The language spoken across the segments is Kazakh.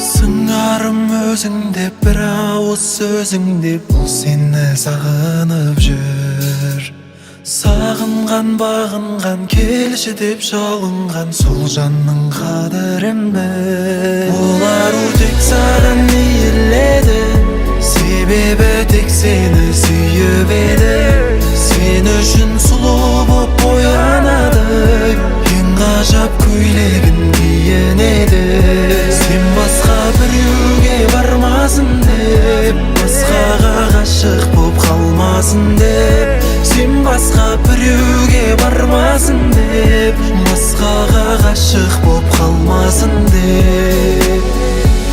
Сыңарым өзіңде, бір ауыз сөзіңде, бұл сені сағынып жүр. Сағынған, бағынған, келші деп жалынған, сол жанның қадірін біл. Ол ару тек саған иіледі, себебі тек сені сүйіп еді. Сен үшін сұлу боп боянады, ең ғажап көйлегін киінеді. Сен басқа біреуге бармасын деп, басқаға ғашық боп қалмасын деп. Сен басқа біреуге бармасын деп, басқаға ғашық боп қалмасын деп.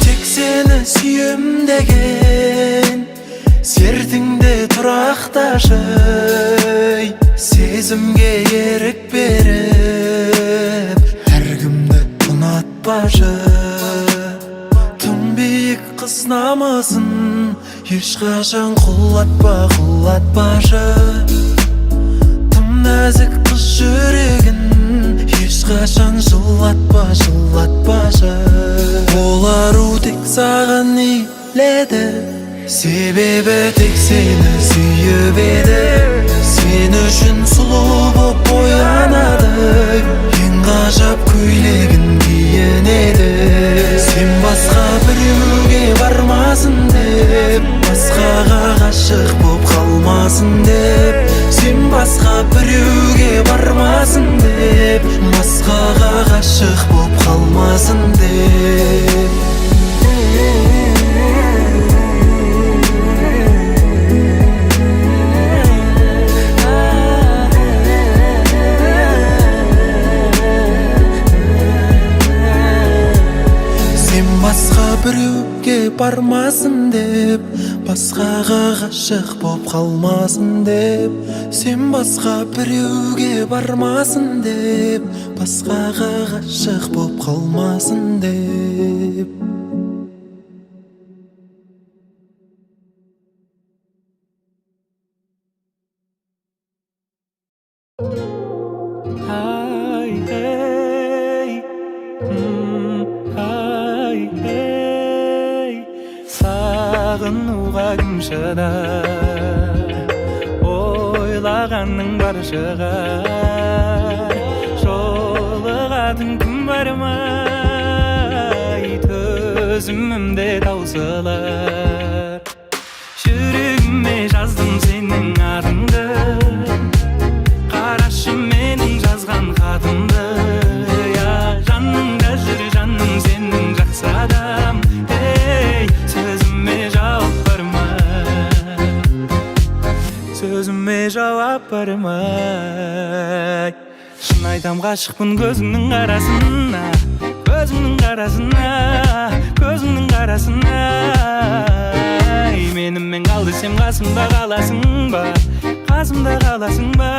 Тек сені сүйем деген сертіңде тұрақташы, сезімге ерік беріп, әркімді ұнатпашы. Тым биік қыз намысын ешқашан құлатпа, құлатпашы. Тым нәзік қыз жүрегін ешқашан жылатпа, жылатпашы. Ол ару тек саған иіледі, себебі тек сені сүйіп еді. Сен үшін сұлу боп боянады, ең ғажап көйлегін киінеді. Сен басқа біреуге бармасын деп, басқаға ғашық боп қалмасын деп. Сен басқа біреуге бармасын деп, басқаға ғашық боп қалмасын деп. Сен басқа біреуге бармасын деп, басқаға ғашық боп қалмасын деп. Сен басқа біреуге бармасын деп, басқаға ғашық боп қалмасын деп. Ай, ей, ай, ей, сағынуға кім шыдар, ойлағаның бар шығар, жолығатын күн бар ма, төзімім де таусылар. Жүрегіме жаздым сенің атыңды, қарашы менің жазған хатымды. Я, жаныңда жүр жаным сенің жақсы адам, ей, сөзіме жауап бар ма, сөзіме жауап бар ма? Шын айтам, ғашықпын көзіңнің қарасына, көзіңнің қарасына, көзіңнің қарасына. Ай, менімен қал десем, қасымда қаласың ба, қасымда қаласың ба,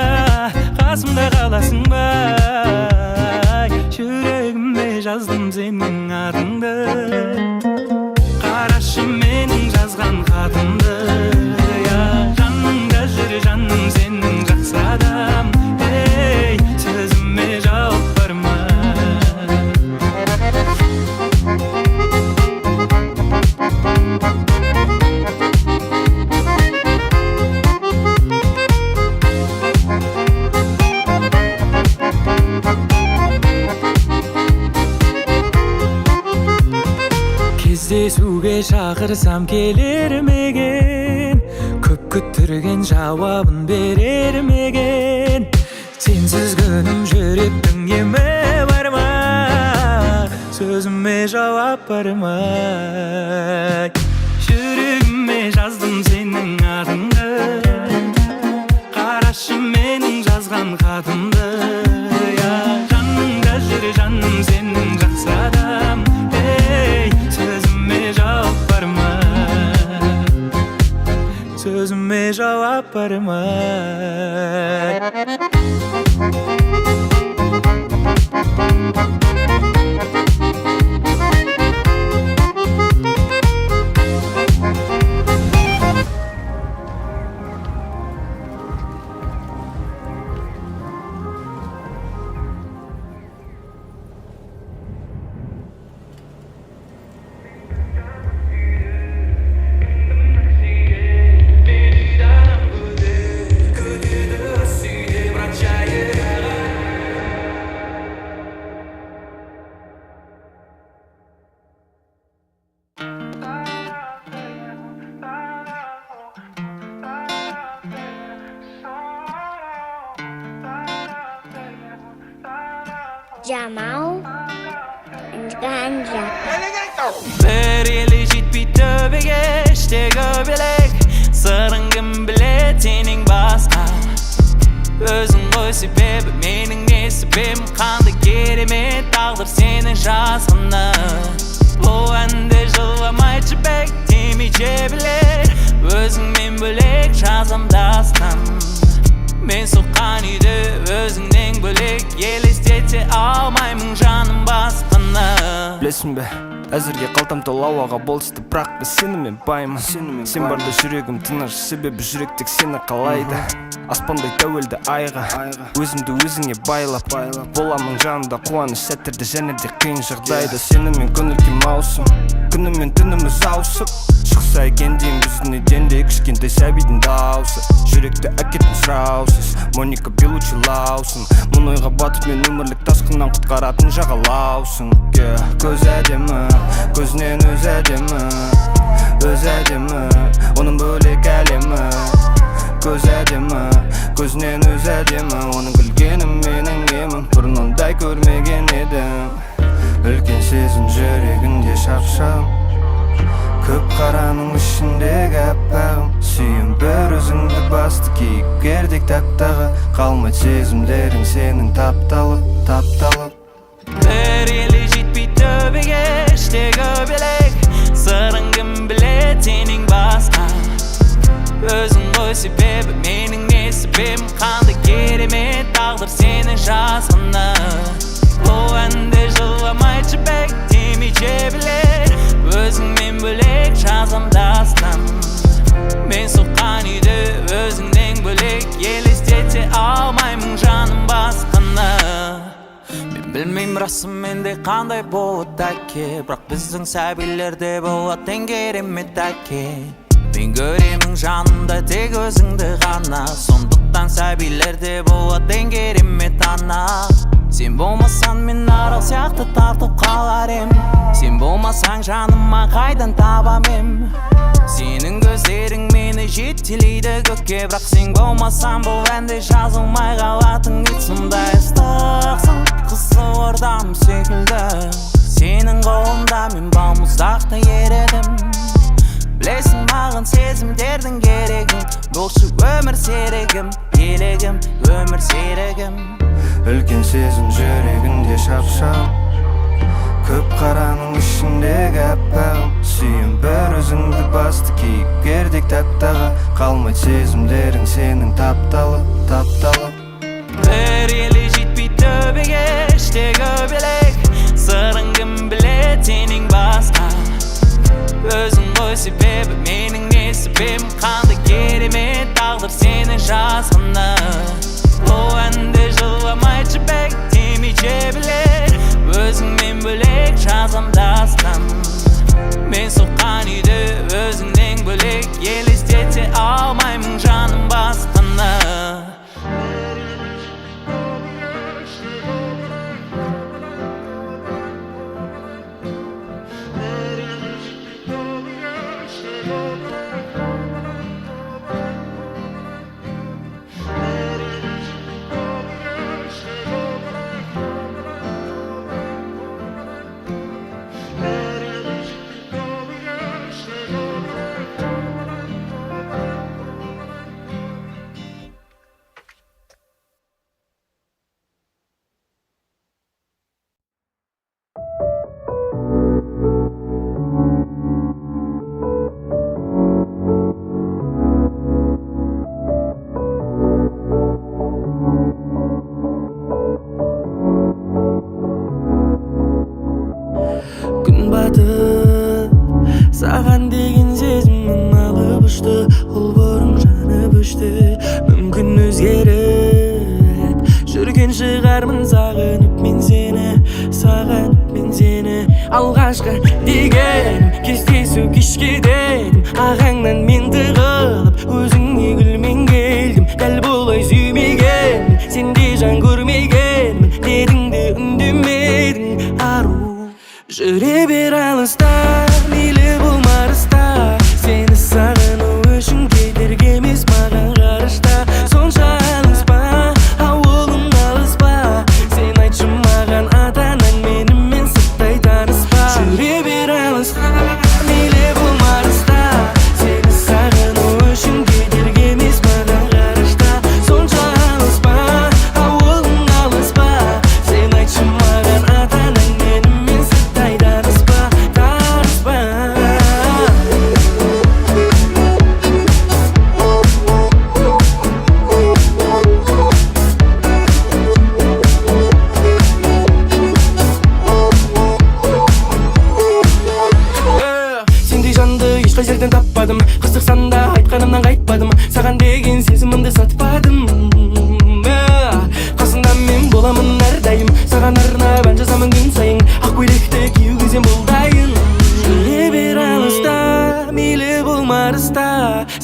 қасымда қаласың ба? Ай, жүрегіме жаздым сенің атыңды, қарашы менің жазған хатымды. Я, жаныңда жүр жаным сенің жақсы адам, ей, сөзіме жауап бар ма? Кездесуге шақырсам келер ме екен, көп күттірген жауабын берер ме екен? Сенсіз күнім жүректің емі бар ма, сөзіме жауап бар ма? Жүрегіме жаздым сенің атыңды, қарашы менің жазған хатымды. Я, жаныңда жүр жаным сенің жақсы адам, ей, сөзіме жауап бар ма, сөзіме жауап бар ма? Jamal and Ganja. Бір елі жетпей төбеге, іштегі белек. Сырын кім біледі сенен басқа? Өзің ғой себебі, менің несібем. Қандай керемет тағдыр сені жазғаны. Бұл әнде жыламайды жібек, тимей жебілер. Өзіңмен бөлек жазам дастан. Мен соққан үйді өзіңнен бөлек елестете алмаймын, жаным, басқаны. Білесің бе, әзірге қалтам тола ауаға болысты, бірақ мен сенімен баймын. Сен барда жүрегім тыныш, себебі жүрек тек сені қалайды. Аспандай тәуелді айға, өзімді өзіңе байлап, боламын жанында қуаныш сәттерде және де қиын жағдайда. Сенімен көңіл күй маусым, күні мен түніміз ауысып шықса екен деймін біздің үйден де кішкентай сәбидің даусы. Жүректі әкеттің сұраусыз, Моника Белучи лаусың. Мұң ойға батып мен өмірлік тасқыннан құтқаратын жағалаусың, yeah. Көз әдемі, көзінен өзі әдемі, өзі әдемі, оның бөлек әлемі. Көз әдемі, көзінен өзі әдемі, оның күлгені менің емім, бұрын ондай көрмеген едім. Үлкен сезім жүрегінде шапшаң, көп қараның ішіндегі аппағым. Сүйем бір өзіңді, басты кейіпкердей кітаптағы. Қалмайды сезімдерің сенің тапталып, тапталып. Бір елі жетпей төбеге, іштегі белек. Сырын кім біледі сенен басқа? Өзің ғой себебі, менің несібем. Қандай керемет тағдыр сені жазғаны. Бұл әнде жыламайды жібек, тимей жебілер. Өзіңмен бөлек жазам дастан. Мен соққан үйді өзіңнен бөлек елестете алмаймын, жаным, басқаны. Мен білмеймін расымен де қандай болады әке, бірақ біздің сәбилерде болады ең керемет әке. Мен көремін жанымда тек өзіңді ғана, сондықтан сәбилерде болады ең керемет ана. Сен болмасаң, мен арал сияқты тартып қалар ем. Сен болмасаң, жаныма қайдан табам ем? Сенің көздерің мені жетелейді көкке, бірақ сен болмасаң, бұл әнде жазылмай қалатын еді. Сондай ыстықсың, Қызылордам секілді. Сенің қолыңда мен балмұздақтай ередім. Білесің маған сезімдердің керегін. Болшы өмір серігім, елегім, өмір серігім. Үлкен сезім жүрегінде шапшаң, көп қараның ішіндегі аппағым. Сүйем бір өзіңді, басты кейіпкердей кітаптағы. Қалмайды сезімдерің сенің тапталып, тапталып. Бір елі жетпей төбеге, іштегі белек. Сырын кім біледі сенен басқа? Өзің ғой себебі, менің несібем. Қандай керемет тағдыр сені жазғаны. Бұл әнде жыламайды жібек, тимей жебілер. Өзіңмен бөлек жазам дастан. Мен соққан үйді өзіңнен бөлек елестете алмаймын, жаным, басқаны. Күн батып, саған деген сезімім алып ұшты. Ол бұрын жанып өшті. Мүмкін, өзгеріп жүрген шығармын. Сағынып мен сені, сағынып мен сені. Алғашқы дегенім кездесу кешке дедім. Ағаңнан мен тығылып, өзіңе гүлмен келдім. Дәл бұлай сүймегенмін, сендей жан көрмегенмін. Дедің де үндемедің, ару. Жүре бер алыста, мейлі болма арыста. Сені сағыну үшін кедергі емес маған ғарышта. Сонша алыс па, ауылың алыс па? Сен айтшы маған.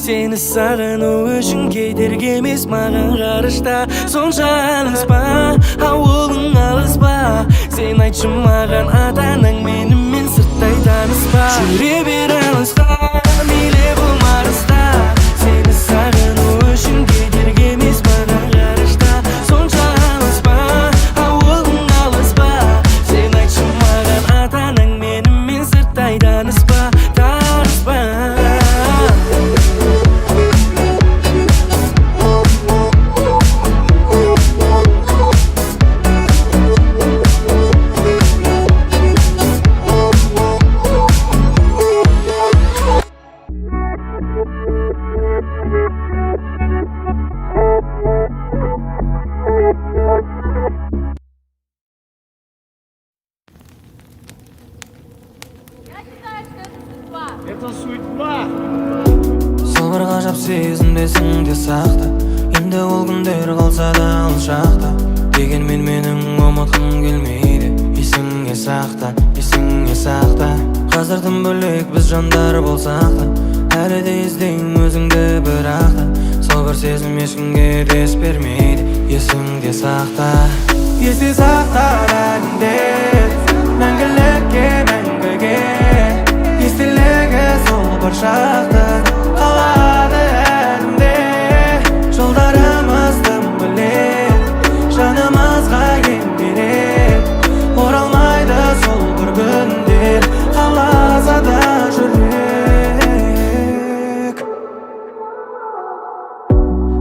Сені сағыну үшін кедергі емес маған ғарышта. Сонша алыс па, ауылың алыс па? Сен айтшы маған, ата-анаң менімен сырттай таныс па? Жүре бер алысқа, мейлі болмарыста. Сені сағыну үшін кедергі емес маған ғарышта. Сонша алыс па, ауылың алыс па? Сен айтшы маған, ата-анаң менімен сырттай таныс па? Таныс па? Сол бір ғажап сезім есіңде сақта. Енді ол күндер қалса да алшақта. Дегенмен менің ұмытқым келмейді. Есіңе сақта, есіңе сақта. Қазір тым бөлек біз жандар болсақ та, әлі де іздеймін өзіңді бірақ та. Сол бір сезім ешкімге дес бермейді. Есіңде сақта. Есте сақта бәрінде, мәңгілікке, мәңгіге. Естелігі сол бір шақты қалады әлімде. Жолдарымыз тым бөлек, жанымызға ем. Оралмайды сол бір күндер, қаласа да жүрек.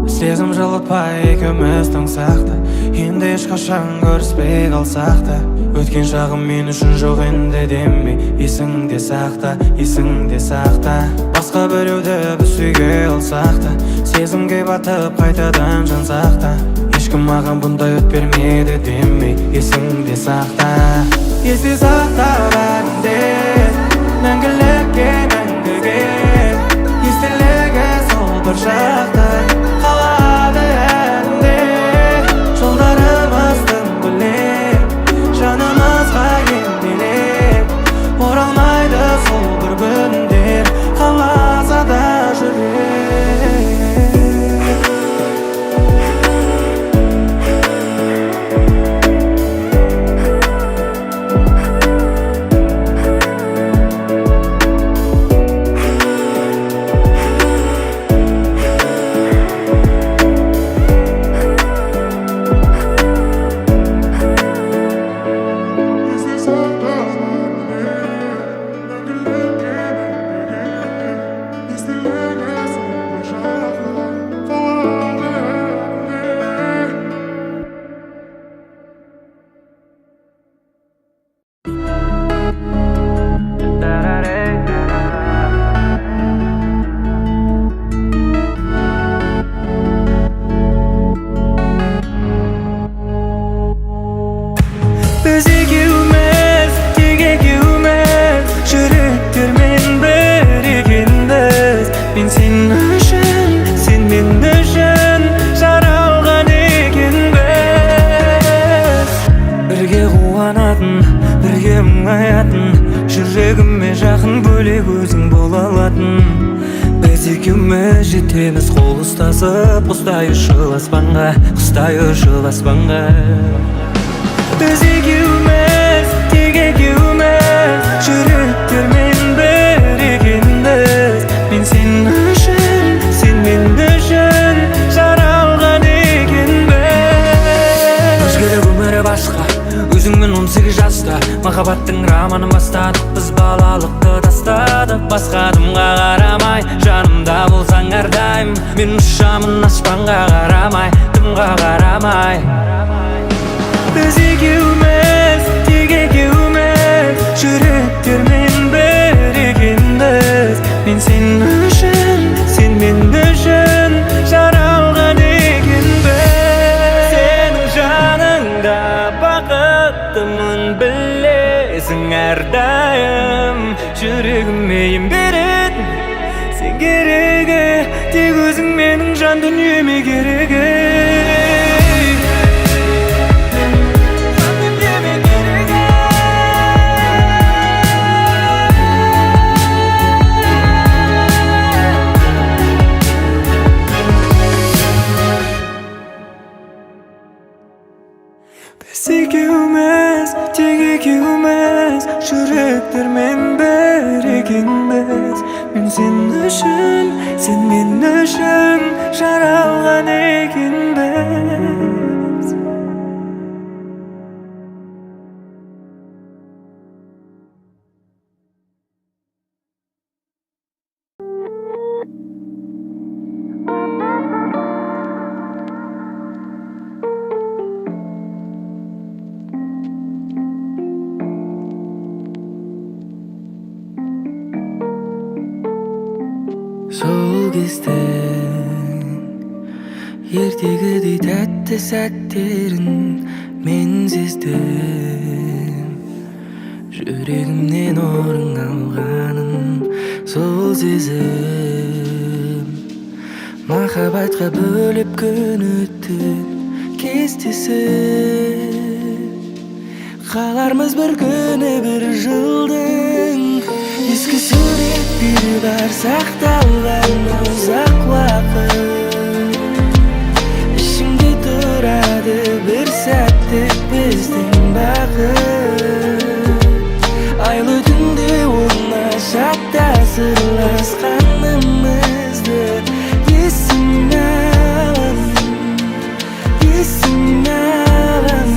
Сезім жылытпай екеуміз тоңсақ та, енді ешқашан көріспей қалсақ та. Өткен шағым мен үшін жоқ енді демей. Есіңде сақта, есіңде сақта. Басқа біреуді біз сүйге алсақ та, сезімге батып қайтадан жансақ та, ешкім маған бұндай өт бермеді демей. Есіңде сақта. Есте сақта бәрінде, мәңгілікке, мәңгіге. Естелігі сол бір шақты қалады әлімде. Жолдарымыз тым бөлек, жанымызға ентелеп. Оралмайды сол бір күндер, қаласа да жүрек. Біз екеуміз, тек екеуміз, жүректермен бір екенбіз. Мен сен үшін, сен мен үшін жаралған екенбіз. Бірге қуанатын, бірге мұңаятын, жүрегіме жақын бөлек өзің бола алатын. Біз екеуміз жетеміз қол ұстасып, құстай ұшып аспанға, құстай ұшып аспанға. Біз екеуміз, тек екеуміз, жүректермен бір екенбіз. Мен сен үшін, сен мен үшін жаралған екенбіз. Өзгеріп өмірі басқа, өзіңмен 18 жаста махаббаттың романын бастадық. Біз балалықты тастадық, басқа адамға қарамай. Жанымда болсаң әрдайым, мен ұшамын аспанға қарамай, дымға қарамай. Біз екеуміз, тек екеуміз, жүректермен бір екенбіз. Мен сен үшін, сен мен үшін жаралған екенбіз. Сенің жаныңда бақыттымын білесің әрдайым. Жүрегіме ем беретін сен керегі, тек өзің менің жан дүниеме керегі. Жан дүниеме керегі. Суреттермен бір екенбіз. Мен сен үшін, сен мен үшін жаралған екенбіз. Сол кездің ертегідей тәтті сәттерін мен сездім, жүрегімнен орын алғанын сол сезім. Махаббатқа бөлеп күн өтіп кездесіп қалармыз бір күні бір жылдың. Ескі суреттер бар сақталған ұзақ уақыт, ішімде тұрады бір сәттік біздің бақыт. Айлы түнде оңашада сырласқанымызды есіме аламын, есіме аламын.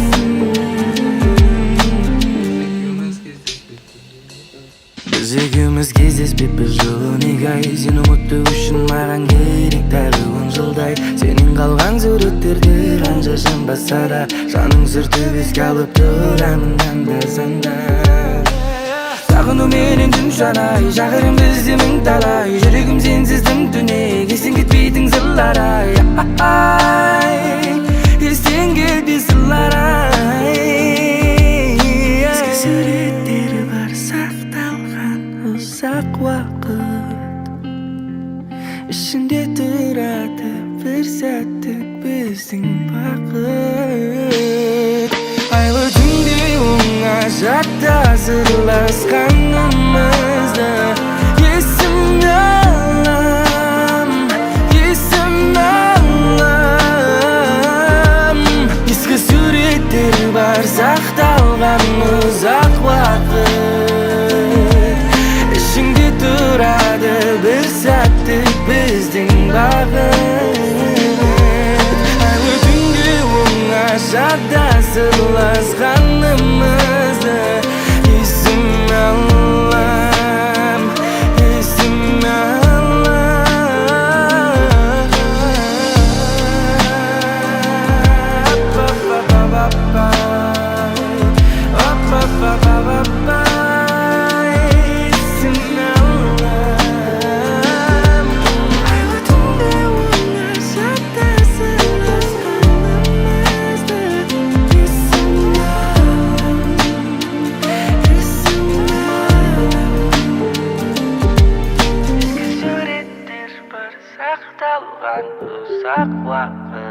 Біз екеуміз кездеспеппіз жыл 12 ай. Сені ұмыту үшін маған керек тағы 10 жылдай. Сенен қалған суреттерді қанша жанбаса да, жаның сүртіп еске алып тұрамын анда санда. Сағынуменен түн шанай, шақырым бізде мың талай. Жүрегім сенсіз тым түнек, естен кетпейтін сырлар ай. Ай, естен кетпес сырлар ай. Ескі суреттер бар сақталған ұзақ уақыт, ішінде тұрады бір сәттік біздің бақыт. Айлы түнде оңашада сырласқанымызды есіме алам, есіме алам. Ескі суреттер бар сақталған ұзақ уақыт, ішіңде тұрады бір сәттік біздің бақыт. Айлы түнде оңашада сырласқанымызды есіме алам, есіме алам. Есіме алам. Айлы түнде оңашада сырласқанымызды есіме алам, есіме алам. Ескі суреттер бар сақталған ұзақ уақыт.